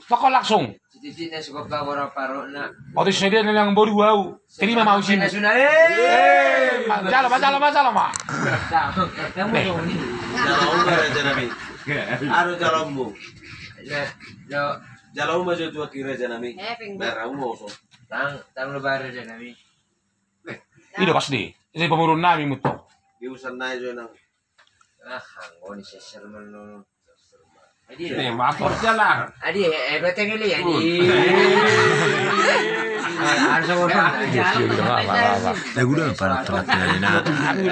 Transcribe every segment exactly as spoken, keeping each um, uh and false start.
Pokok langsung. Oto sadia na nang boru au. Terima ma usimu. Jalo ma, jalo ma, jalo ma. Jalo ma, raja nami. Aro jalo ma. Jalo ma jo tu aki, raja nami. Bara umo so. Tang, tang lo bara, raja nami. Ido pasti. Ise pamoruon nami mutu. Di usan nai jo nang. Ah, anggo ni sesel mano. Adi, eh, maaf, jalan. Adi, eh, berarti ngeli ya, di. Harus ngomong. Iya, iya, iya, maaf, maaf, maaf. Lagu dah, para, para, para, nah,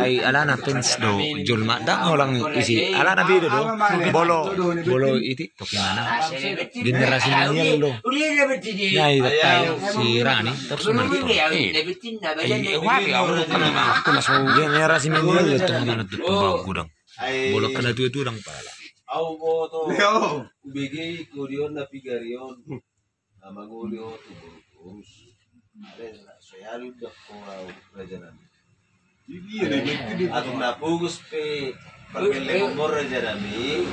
ai, alana fans do, jolma, ndang holan isi, alana beda do. Molo, molo iti, toki mana? Generasi milenial do. Udah, udah, berarti di. Ya, iya, tahu si Rani, terus mana tuh? Iya. Iya, wah, ya, aku, aku langsung. Generasi milenial do, toki mana tuh, pembawa gudang. Ai, bola kena tua-tua dang pala. Au boto. Yo. Ubege i kodion na pigarion. Nama goli oto boru terus. Ada yang nak soyari udah ko au, raja nami. Atung na fokus pe pargelle nomor, raja nami.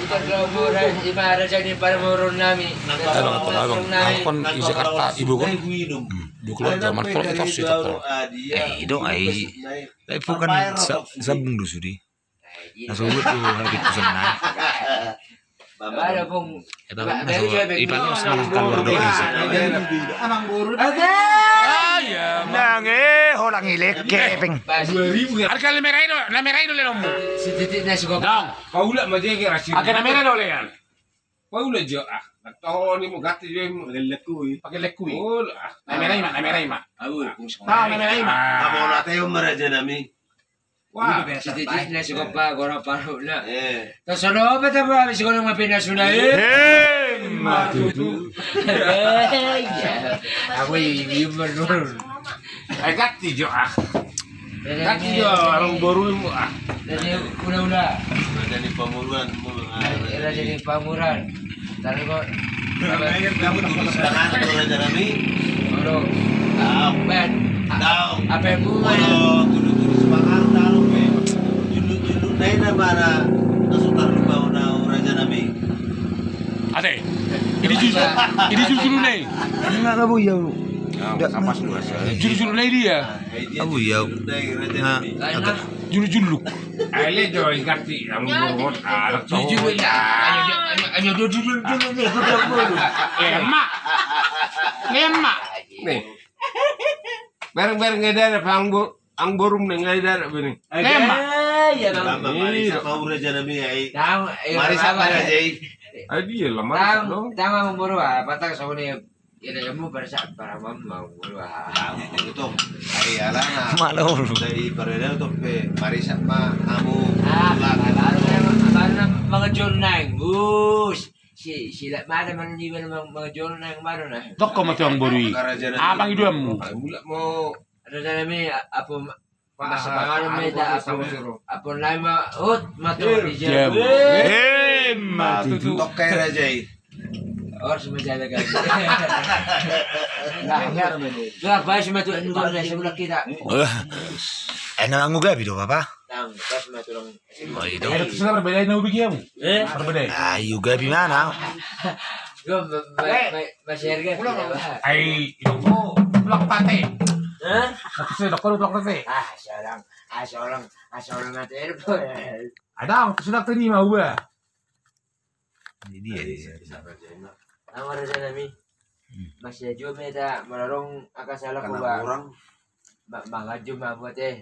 Ita nomor, ima raja ni pamoruon nami. Abang, abang, abang. Kon di Jakarta, ibu kon. Dua kilo jam, kilo tas itu. Eh, itu ai. Tapi bukan sabung do sude. Na so buat tu habis pesan na. Ada bung. Ipalos manang keluar do isi. Amang boru. Nang e holan ilek kepeng. Harga na merah i do, na merah i do lenommu. Sititik na sugok. Dong. Paula ma jege rasi. Harga na merah do lean. Paula jo ah. Toni mo gati jo mo. Pakai lekui. Pakai lekui. Paula ah. Na merah i ma, na merah i ma. Au. Na merah i ma. Apa na teo ma, raja nami. Wah, sititik na sikopa gora paruna. Eh. Tasono apa tabo habis kono ma pina suna, eh? Eh, ma tutu. Iya. Aku i menurun. Eh, ganti jo ah. Ganti jo, orang boru mu ah. Jadi ula-ula. Jadi pamoruon. Era jadi pamoruon. Tadi kok. Kamu tulis tangan, raja nami. Aduh. Daong. Ben. Daong. Apa yang bunga? Kalau tulis-tulis tangan, daong, eh. Juluk-juluk nai na mana? Nasutar lu bau daong, raja nami. Ate. Ini juluk. Ini juluk-juluk nai. Enggak, enggak, Bu, ya, Bu. Juluk-juluk nai dia. Abu ya. Nah, juluk-juluk. Ale jo ganti. Juluk-juluk. Ayo, ayo, ayo, juluk-juluk. Lemak. Lemak. Nih. Bareng-bareng ngai dara panggo. Ang borum ngai dara bini. Lemak. Iya, Bang. Marisa mau, raja nami ai. Marisa apa, raja i? Ai dia lah marisa dong. Tama mau boru apa tak sone. Ida, ya, mu pada saat para mama, gua. Ai alana. Malo. Dari pareda tu pe marisa ma amu. Ah, baru, baru, baru mangajon naeng, Gus. Si, si lak mana mana ni mana mangajon naeng mana na. Toko ma tu ang boru i. Abang iduanmu. Mulak mo. Ada dalam ni apa? Masa panganon ma ita, apa, apa nai ma, hut, ma tu di jabu. Eh, ma tutu. Tokai raja i. Ors ma jaga gabi. Nah, benar ma ini. Lah, baik ma tu, anu, anu, anu, kita. Eh, na mangugabi do, Bapa? Nang, pas ma tu dong. Oh, itu. Eh, sudah berbeda na ubi kiamu. Eh? Berbeda. Ayo gabi mana? Gua, ba-, ba-, ba-, masih harga. Ai, itu. Pulang pate. Hah? Aku sudah dokter pulang pate. Ah, seorang, ah, seorang, ah, seorang nanti ada. Ada, aku sudah terima gua. Jadi ya. Nama raja nami. Masih aja meda melarong akasala kuba. Orang. Mangajo ma buat eh.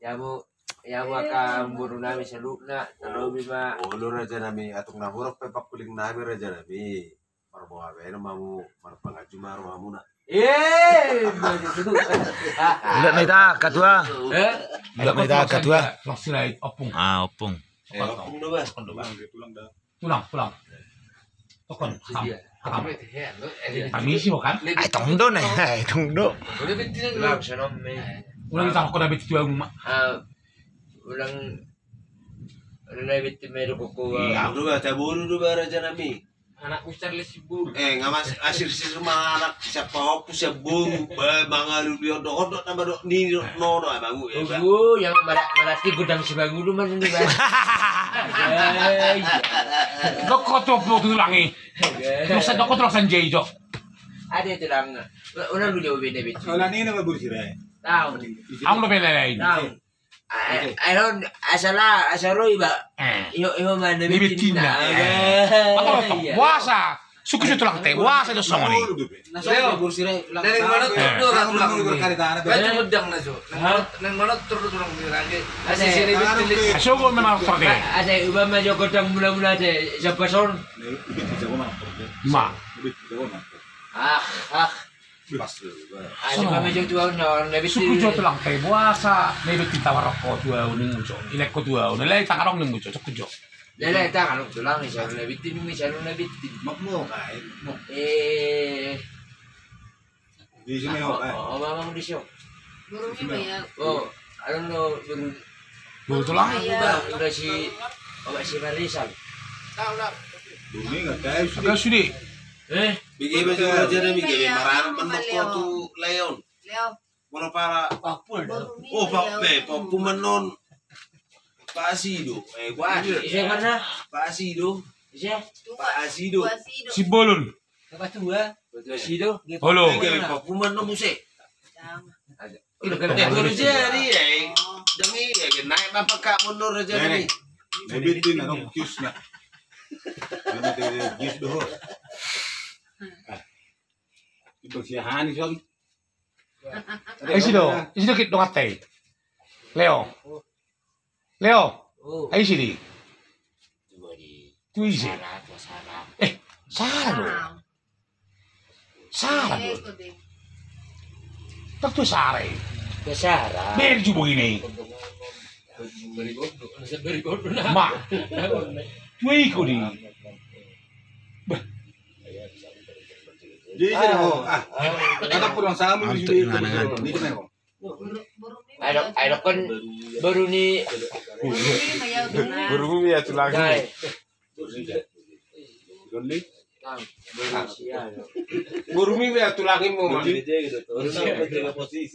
Ya mu, ya mu aka boru nami saluhutna, talobi ma. Olo raja nami, atung na hurang pe pangkuling nami raja nami. Marboha baen ma mu, marpangajo ma rohamuna. Eh, begitu. Udah meta ketua. Eh? Udah meta ketua. Langsung naik opung. Ah, opung. Eh, opung do, Bang. Tulang, tulang. Tokon, hakam. Hakam. Permisi, bukan? Ai, tong do, ne. Ai, tong do. Ulang, sama kau dah betul, Mak. Ah, ulang, ulang betul, mero koko. Iya, udah baca bulu, udah baraja nami. Anak besar les sibul. Eh, nga mas asir sir ma anak siapa opu siapa boru. Ba mangalu di ondo ondo nama dok ni dok no no abangu ya. Oh, yang mana mana ti gudang si bangu lu mana ni ba. Dok kau tu opu tu langi. Terus dok kau terus anjay jo. Ada itu lang. Ulang dulu beda beda. Soalnya ini nama bursirai. Tahu. Ang lo beda lain. Tahu. Ai on asala asaro iba. Iho iho mana ni betina. Boasa? Suku sutu lang te boasa do songon i. Dari mana tu do ra tulang ni? Baju medang na jo. Nang mana tu do tulang ni lagi. Asi sini betina. Sogo memang terde. Ada iba ma jo godang mula mula de siapa son. Ma. Ah ah. Suku jo tulang te boasa na ido tinta warok ko tuau ni mujo ilek ko tuau na lai tangarong ni mujo suku jo. Lai lai tangarong tulang ni salu na bitin ni salu na bitin. Mok mo kai. Eh. Di sini oh kai. Oh mamang di sio. Burung ini ya. Oh, anu no burung. Burung tulang. Udah si, udah si Marisan. Burung ini nggak tahu sudah. Sudah. Eh, bigi baju raja na bigi be maran mentok tu Leon. Leon. Mana para papul. Oh, pak be, papul menon. Pak Asido. Eh, gua. Ise mana? Pak Asido. Ise? Pak Asido. Si bolon. Apa tua? Pak Asido. Halo. Papul menon muse. Udah kan. Eh, guru jadi eh. Demi eh naik apa kak mundur aja nih. Nabi tin anong kius na. Kius doho. Itu si Hani son. Ai si do, ai si do kit dongan te. Leo. Leo. Ai si di. Tu ise. Eh, sara do. Sara do. Tak tu sara i. Sara. Berju begini. Ma. Tuai ko di. Bah. Di sini ho. Ah. Ada pulang samu di sini ho. Ayo, ayo kan baru ni. Baru ni ya tulang. Baru ni ya tulang mo.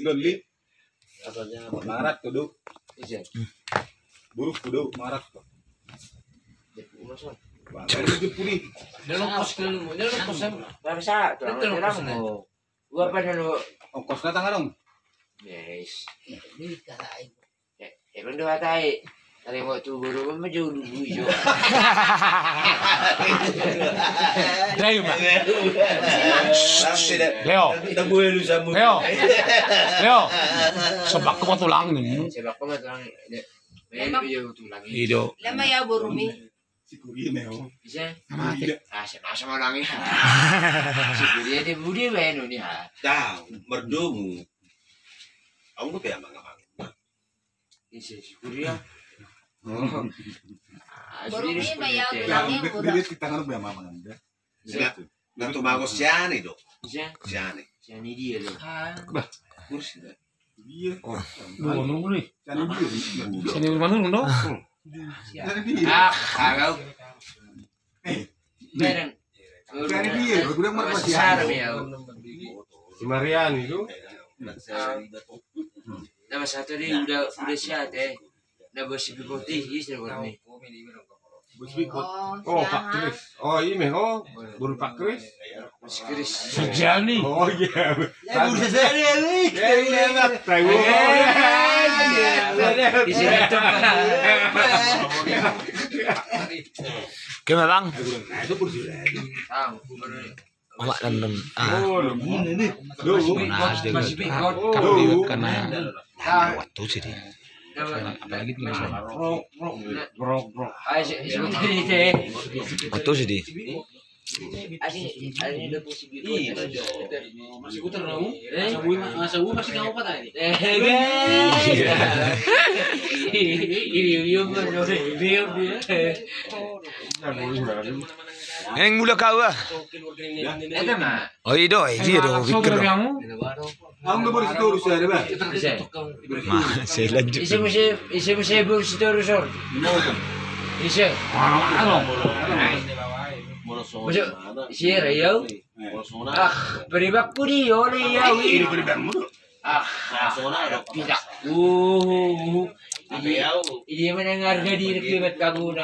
Loli. Marat kudu. Buruk kudu marat ko. Dalam kos kelu, dalam kos. Bisa, dalam kos. Gua apa dulu? Ongkos na tangan dong. Yes. Emang dua tai. Tadi mau tu buru apa jauh dulu jo. Dayu ma. Leo. Leo. Leo. Sebab kau tulang ni. Sebab kau tulang ni. Memang iya tulang ni. Ido. Lama ya burung ni. Si Kuria meo. Bisa. Ah, sama sama ulangi. Si Kuria dia budi meo ni ha. Tahu merdomu. Aku tuh ya mangamang. Isi si Kuria. Baru ini mah ya bilangnya murah. Kita kan udah mangamang dah. Nah tu mangos siani do. Siani. Siani dia do. Kursi dah. Iya. Oh, lu ngomong lu nih. Siani dia. Siani rumah lu no. Ah, kagak. Eh, Beren. Siani dia. Udah marah siani. Si Mariani itu. Nama satu dia udah udah sihat ya. Na bos si Bikoti, iya si Bikoti. Bos Bikoti. Oh, Pak Kris. Oh, ini oh, boru Pak Kris. Bos Kris. Sejani. Oh iya. Ya, boru Sejani ya, Lik. Ya, iya, Pak. Tahu. Iya. Di sini tuh. Gimana, Bang? Nah, itu kursi. Tahu. Awak dan dan ah. Oh, ini nih. Masih bingkot, masih bingkot. Karena waktu sih di. Apalagi di sana. Waktu sih di. Masih putar dong. Masih kamu patah ini. Ini mulak kau ah. Oh, i do, i dia do, pikir do. Ma, saya lanjut. Ise muse, ise muse boru Sitorus on. Ise. Anu. Masuk sira yau. Ah, beribaku di ole yau. Ini beribaku. Ah, tidak. Uh, ini, ini mana harga diri kita guna.